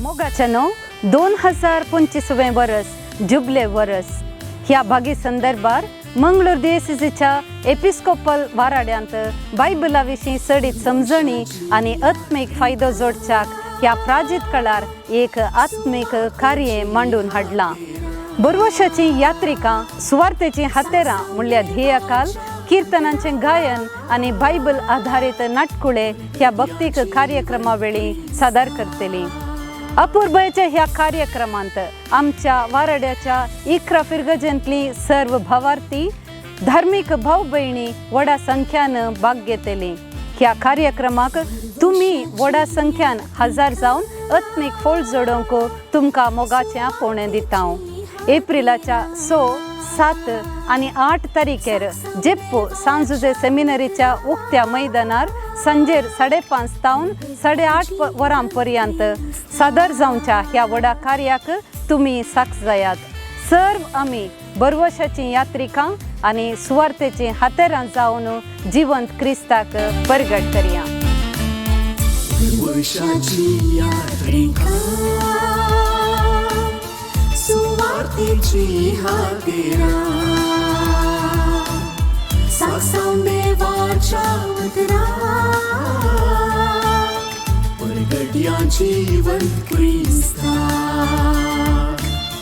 मोगाच्यानो, 2025वें वरस जुबले वरस. ह्या भागी संदर्भार मंगळूर दियसिसीच्या एपिस्कोपल वाराड्यांत बायबला विशीं चडीत समजणी आनी आत्मीक फायदो जोडच्याक ह्या प्राजीत काळार एक आत्मीक कार्य मांडून हाडलां. बरवशाचीं यात्रिकां सुवार्तेचीं हातेरां म्हणल्यार ध्येयकाल किर्तनांचें गायन आनी बायबल आधारीत नाटकुळे ह्या भक्तीक कार्यक्रमा वेळी सादर करतली. अपुरबायेच्या ह्या कार्यक्रमांत आमच्या वारड्याच्या 11 फिरगजेंतली सर्व भावार्थी, धार्मीक भाव भयणी व्हडा संख्यान भाग घेतली. ह्या कार्यक्रमाक तुमी व्हडा संख्यान हजर जावन आत्मीक फळ जोडोवंक तुमकां मोगाचें आपोवणें दिता हांव. एप्रिलाच्या 6, 7 आनी 8 तारीखेर जेप्पो सांजुजे सेमिनरीच्या उक्त्या मैदानार सांजेर 5:30 तावन 8:30 वरां पर्यंत सादर जावच्या ह्या व्हडा कार्याक तुमी साक्ष जायात. सर्व आमी बरवशाचीं यात्रिकां आनी सुवार्तेचीं हातेरां जावन जिवंत क्रिस्ताक परगट करया. वर्षाची यात्रिका, सुवार्थीची हातेरा, साक्षात देवाच्या उतराक परगट्या जिवंत क्रिस्ताक.